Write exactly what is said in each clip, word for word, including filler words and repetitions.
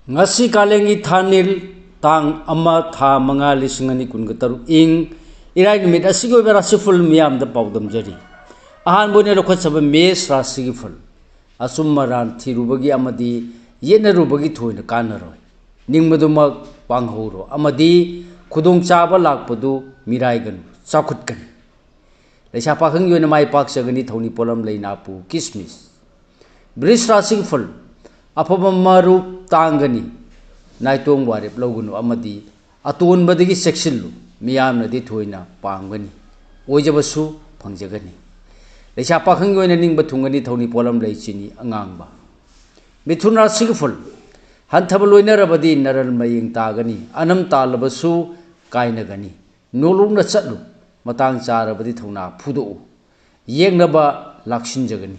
ꯉꯁꯤ ꯀꯥꯂꯦꯟꯒꯤ ꯊꯥꯅꯤꯜ, ꯇꯥꯡ ꯑꯃ, ꯊꯥ ꯃꯉꯥ, ꯂꯤꯁꯤꯡ ꯑꯅꯤ ꯀꯨꯟꯒ ꯇꯔꯨꯛ, ꯏꯪ ꯏꯔꯥꯏ ꯅꯨꯃꯤꯠ ꯑꯁꯤꯒꯤ ꯑꯣꯏꯕ ꯔꯥꯁꯤꯐꯜ ꯃꯤꯌꯥꯝꯗ ꯄꯥꯎꯗꯝꯖꯔꯤ꯫ ꯑꯍꯥꯟꯕ ꯑꯣꯏꯅ ꯂꯧꯈꯠꯆꯕ ꯃꯦꯁ ꯔꯥꯁꯤꯒꯤ ꯐꯜ꯫ ꯑꯆꯨꯝ ꯑꯔꯥꯟ ꯊꯤꯔꯨꯕꯒꯤ ꯑꯃꯗꯤ ꯌꯦꯠꯅꯔꯨꯕꯒꯤ ꯊꯣꯏꯅ ꯀꯥꯟꯅꯔꯣꯏ꯫ ꯅꯤꯡꯕꯗꯨꯃꯛ ꯄꯥꯡꯍꯧꯔꯣ ꯑꯃꯗꯤ ꯈꯨꯗꯣꯡꯆꯥꯕ ꯂꯥꯛꯄꯗꯨ ꯃꯤꯔꯥꯏꯒꯅꯨ, ꯆꯥꯎꯈꯠꯀꯅꯤ꯫ ꯂꯩꯁꯥ ꯄꯥꯈꯪꯒꯤ ꯑꯣꯏꯅ ꯃꯥꯏ ꯄꯥꯛꯆꯒꯅꯤ ꯊꯧꯅꯤ ꯄꯣꯠꯂꯝ ꯂꯩ ꯅꯥꯄꯨ ꯀꯤꯁꯃꯤꯁ꯫ ꯕ꯭ꯔꯤꯖ ꯔꯥꯁꯤꯒꯤ ꯐꯜ꯫ ꯑꯐꯕ ꯃꯔꯨꯞ ꯇꯥꯡꯒꯅꯤ꯫ ꯅꯥꯏꯇꯣꯝ ꯋꯥꯔꯦꯞ ꯂꯧꯒꯅꯨ ꯑꯃꯗꯤ ꯑꯇꯣꯟꯕꯗꯒꯤ ꯆꯦꯛꯁꯤꯜꯂꯨ꯫ ꯃꯤꯌꯥꯝꯅꯗꯤ ꯊꯣꯏꯅ ꯄꯥꯝꯒꯅꯤ꯫ ꯑꯣꯏꯖꯕꯁꯨ ꯐꯪꯖꯒꯅꯤ꯫ ꯂꯩꯁꯥ ꯄꯥꯈꯪꯒꯤ ꯑꯣꯏꯅ ꯅꯤꯡꯕ ꯊꯨꯡꯒꯅꯤ ꯊꯧꯅꯤ ꯄꯣꯠꯂꯝ ꯂꯩ ꯆꯤꯅꯤ ꯑꯉꯥꯡꯕ꯫ ꯃꯤꯊꯨꯟ ꯔꯥꯁꯤꯒꯤ ꯐꯜ꯫ ꯍꯟꯊꯕ ꯂꯣꯏꯅꯔꯕꯗꯤ ꯅꯔꯜ ꯃꯌꯦꯡ ꯇꯥꯒꯅꯤ꯫ ꯑꯅꯝ ꯇꯥꯜꯂꯕꯁꯨ ꯀꯥꯏꯅꯒꯅꯤ꯫ ꯅꯣꯂꯨꯛꯅ ꯆꯠꯂꯨ꯫ ꯃꯇꯥꯡ ꯆꯥꯔꯕꯗꯤ ꯊꯧꯅꯥ ꯐꯨꯗꯣꯛꯎ꯫ ꯌꯦꯛꯅꯕ ꯂꯥꯛꯁꯤꯟꯖꯒꯅꯤ꯫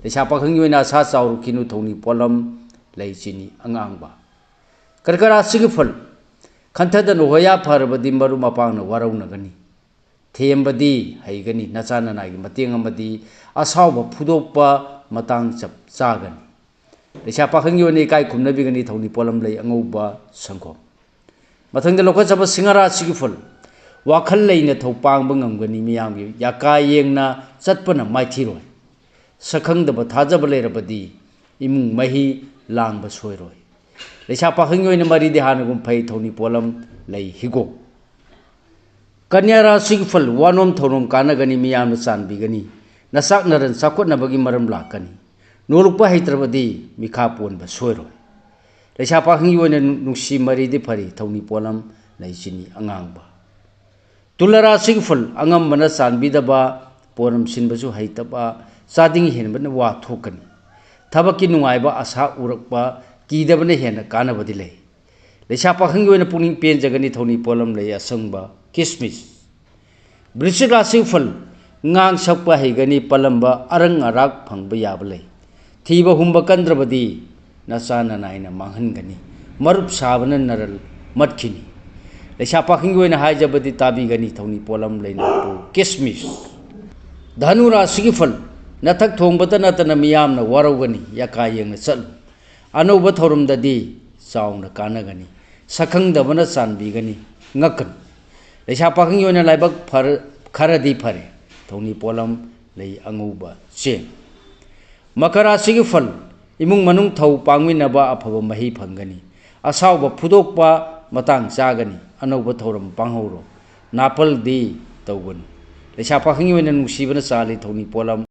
ꯂꯩꯁꯥ ꯄꯥꯈꯪꯒꯤ ꯑꯣꯏꯅ ꯑꯁꯥ ꯆꯥꯎꯔꯛꯈꯤꯅꯨ ꯊꯧꯅꯤ ꯄꯣꯠꯂꯝ ꯂꯩ ꯆꯤꯅꯤ ꯑꯉꯥꯡꯕ꯫ ꯀꯔꯀ ꯔꯥꯁꯤꯒꯤ ꯐꯜ꯫ ꯈꯟꯊꯗꯅ ꯍꯣꯌꯥ ꯐꯔꯕꯗꯤ ꯃꯔꯨꯞ ꯃꯄꯥꯡꯅ ꯋꯥꯔꯧꯅꯒꯅꯤ꯫ ꯊꯦꯝꯕꯗꯤ ꯍꯩꯒꯅꯤ꯫ ꯅꯆꯥ ꯅꯅꯥꯏꯒꯤ ꯃꯇꯦꯡ ꯑꯃꯗꯤ ꯑꯁꯥꯎꯕ ꯐꯨꯗꯣꯛꯄ ꯃꯇꯥꯡ ꯆꯞ ꯆꯥꯒꯅꯤ꯫ ꯂꯩꯁꯥ ꯄꯥꯈꯪꯒꯤ ꯑꯣꯏꯅ ꯏꯀꯥꯏ ꯈꯨꯝꯅꯕꯤꯒꯅꯤ ꯊꯧꯅꯤ ꯄꯣꯠꯂꯝ ꯂꯩ ꯑꯉꯧꯕ ꯁꯪꯒꯣꯝ꯫ ꯃꯊꯪꯗ ꯂꯧꯈꯠꯆꯕ ꯁꯤꯡꯍ ꯔꯥꯁꯤꯒꯤ ꯐꯜ꯫ ꯋꯥꯈꯜ ꯂꯩꯅ ꯊꯧ ꯄꯥꯡꯕ ꯉꯝꯒꯅꯤ꯫ ꯃꯤꯌꯥꯝꯒꯤ ꯌꯥꯀꯥ ꯌꯦꯡꯅ ꯆꯠꯄꯅ ꯃꯥꯏꯊꯤꯔꯣꯏ꯫ ꯁꯛꯈꯪꯗꯕ ꯊꯥꯖꯕ ꯂꯩꯔꯕꯗꯤ ꯏꯃꯨꯡ ꯃꯍꯤ ꯂꯥꯡꯕ ꯁꯣꯏꯔꯣꯏ꯫ ꯂꯩꯁꯥ ꯄꯥꯈꯪꯒꯤ ꯑꯣꯏꯅ ꯃꯔꯤꯗꯤ ꯍꯥꯟꯅꯒꯨꯝ ꯐꯩ ꯊꯧꯅꯤ ꯄꯣꯠꯂꯝ ꯂꯩ ꯍꯤꯒꯣꯛ꯫ ꯀꯟꯌꯥ ꯔꯥꯁꯤꯒꯤ ꯐꯜ꯫ ꯋꯥꯅꯣꯝ ꯊꯧꯅꯣꯝ ꯀꯥꯟꯅꯒꯅꯤ꯫ ꯃꯤꯌꯥꯝꯅ ꯆꯥꯟꯕꯤꯒꯅꯤ꯫ ꯅꯆꯥꯛ ꯅꯔꯟ ꯆꯥꯎꯈꯠꯅꯕꯒꯤ ꯃꯔꯝ ꯂꯥꯛꯀꯅꯤ꯫ ꯅꯣꯂꯨꯛꯄ ꯍꯩꯇ꯭ꯔꯕꯗꯤ ꯃꯤꯈꯥ ꯄꯣꯟꯕ ꯁꯣꯏꯔꯣꯏ꯫ ꯂꯩꯁꯥ ꯄꯥꯈꯪꯒꯤ ꯑꯣꯏꯅ ꯅꯨꯡꯁꯤ ꯃꯔꯤꯗꯤ ꯐꯔꯤ ꯊꯧꯅꯤ ꯄꯣꯠꯂꯝ ꯂꯩ ꯆꯤꯅꯤ ꯑꯉꯥꯡꯕ꯫ ꯇꯨꯂꯥ ꯔꯥꯁꯤꯒꯤ ꯐꯜ꯫ ꯑꯉꯝꯕꯅ ꯆꯥꯟꯕꯤꯗꯕ, ꯄꯣꯔꯝ ꯁꯤꯟꯕꯁꯨ ꯍꯩꯇꯕ, ꯆꯥꯗꯤꯡ ꯍꯦꯟꯕꯅ ꯋꯥ ꯊꯣꯛꯀꯅꯤ꯫ ꯊꯕꯛꯀꯤ ꯅꯨꯡꯉꯥꯏꯕ ꯑꯁꯥ ꯎꯔꯛꯄ ꯀꯤꯗꯕꯅ ꯍꯦꯟꯅ ꯀꯥꯟꯅꯕꯗꯤ ꯂꯩ꯫ ꯂꯩꯁꯥ ꯄꯥꯈꯪꯒꯤ ꯑꯣꯏꯅ ꯄꯨꯛꯅꯤꯡ ꯄꯦꯟꯖꯒꯅꯤ ꯊꯧꯅꯤ ꯄꯣꯠꯂꯝ ꯂꯩ ꯑꯁꯪꯕ ꯀꯤꯁꯃꯤꯁ꯫ ꯕ꯭ꯔꯤꯁꯤꯛ ꯔꯥꯁꯤꯒꯤ ꯐꯜ꯫ ꯉꯥꯡ ꯁꯛꯄ ꯍꯩꯒꯅꯤ꯫ ꯄꯜꯂꯝꯕ ꯑꯔꯪ ꯑꯔꯥꯛ ꯐꯪꯕ ꯌꯥꯕ ꯂꯩ꯫ ꯊꯤꯕ ꯍꯨꯝꯕ ꯀꯟꯗ꯭ꯔꯕꯗꯤ ꯅꯆꯥ ꯅꯅꯥꯏꯅ ꯃꯥꯡꯍꯟꯒꯅꯤ꯫ ꯃꯔꯨꯞ ꯁꯥꯕꯅ ꯅꯔꯜ ꯃꯠꯈꯤꯅꯤ꯫ ꯂꯩꯁꯥ ꯄꯥꯈꯪꯒꯤ ꯑꯣꯏꯅ ꯍꯥꯏꯖꯕꯗꯤ ꯇꯥꯕꯤꯒꯅꯤ ꯊꯧꯅꯤ ꯄꯣꯠꯂꯝ ꯂꯩꯅꯥꯄꯨ ꯀꯤꯁꯃꯤꯁ꯫ ꯙꯅꯨ ꯔꯥꯁꯤꯒꯤ ꯐꯜ꯫ ꯅꯊꯛ ꯊꯣꯡꯕꯇ ꯅꯠꯇꯅ ꯃꯤꯌꯥꯝꯅ ꯋꯥꯔꯧꯒꯅꯤ꯫ ꯌꯥꯀꯥ ꯌꯦꯡꯅ ꯆꯠꯂꯨ꯫ ꯑꯅꯧꯕ ꯊꯧꯔꯝꯗꯗꯤ ꯆꯥꯎꯅ ꯀꯥꯟꯅꯒꯅꯤ꯫ ꯁꯛꯈꯪꯗꯕꯅ ꯆꯥꯟꯕꯤꯒꯅꯤ, ꯉꯛꯀꯅꯨ꯫ ꯂꯩꯁꯥ ꯄꯥꯈꯪꯒꯤ ꯑꯣꯏꯅ ꯂꯥꯏꯕꯛ ꯐꯔ-, ꯈꯔꯗꯤ ꯐꯔꯦ꯫ ꯊꯧꯅꯤ ꯄꯣꯠꯂꯝ ꯂꯩ ꯑꯉꯧꯕ ꯆꯦꯡ꯫ ꯃꯀꯔ ꯔꯥꯁꯤꯒꯤ ꯐꯜ: ꯏꯃꯨꯡ ꯃꯅꯨꯡ ꯊꯧ ꯄꯥꯡꯃꯤꯟꯅꯕ ꯑꯐꯕ ꯃꯍꯩ ꯐꯪꯒꯅꯤ꯫ ꯑꯁꯥꯎꯕ ꯐꯨꯗꯣꯛꯄ ꯃꯇꯥꯡ ꯆꯥꯒꯅꯤ꯫ ꯑꯅꯧꯕ ꯊꯧꯔꯝ ꯄꯥꯡꯍꯧꯔꯣ꯫ ꯅꯥꯄꯜꯗꯤ ꯇꯧꯒꯅꯨ꯫ ꯂꯩꯁꯥ ꯄꯥꯈꯪꯒꯤ ꯑꯣꯏꯅ ꯅꯨꯡꯁꯤꯕꯅ ꯆꯥꯜꯂꯤ ꯊꯧꯅꯤ ꯄꯣꯠꯂꯝ